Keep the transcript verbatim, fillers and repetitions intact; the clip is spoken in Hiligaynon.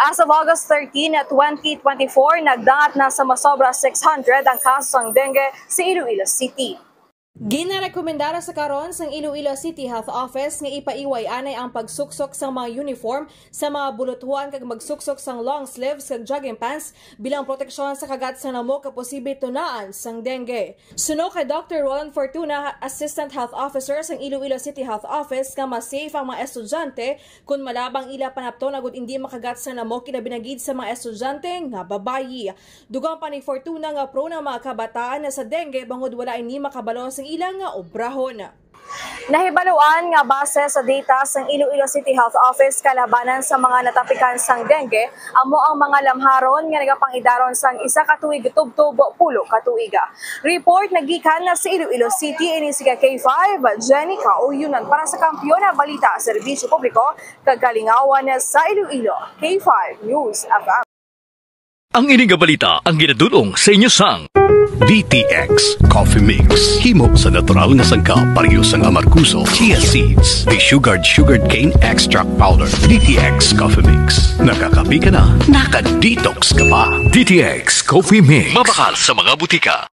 As of August thirteen, twenty twenty-four, nagdangat na sa masobra six hundred ang kaso sang dengue sa Iloilo City. Ginarekomendar sa karon sang Iloilo City Health Office nga ipaiway anay ang pagsuksok sang mga uniform sa mga bulutuan kag magsuksok sang long sleeves kag jogging pants bilang proteksyon sa kagat sang lamok nga posible tunaan sang dengue. Suno kay Doctor Roland Fortuna, Assistant Health Officer sang Iloilo City Health Office, nga mas safe ang mga estudyante kon malabang ila panapton agud indi makagat sang lamok, ilabi na gid sa mga estudyante nga babayi. Dugang pa ni Fortuna nga prone ang mga kabataan na sa dengue bangod wala ini makabalo sang ila nga obrahon. Nahibaluan nga base sa data sang Iloilo City Health Office, kalabanan sa mga natapikan sang dengue amo ang mga lamharon nga nagapangidaron sang isa ka tuig tubtob pulo ka tuig. Report nagikan na sa Iloilo City, ini si K five, Jenny Kauyonan para sa Kampiyon nga Balita, Serbisyo Publiko, kag Kalingawan sa Iloilo, K five News F M. Ang ini nga balita ang ginadul-ong sa inyo sang D T X Coffee Mix. Himo sa natural nga sangkap, pareho sang amargoso, chia seeds, desugared sugarcane extract powder. D T X Coffee Mix. Nakakape ka na, naka-detox ka pa. D T X Coffee Mix. Mabakal sa mga butika.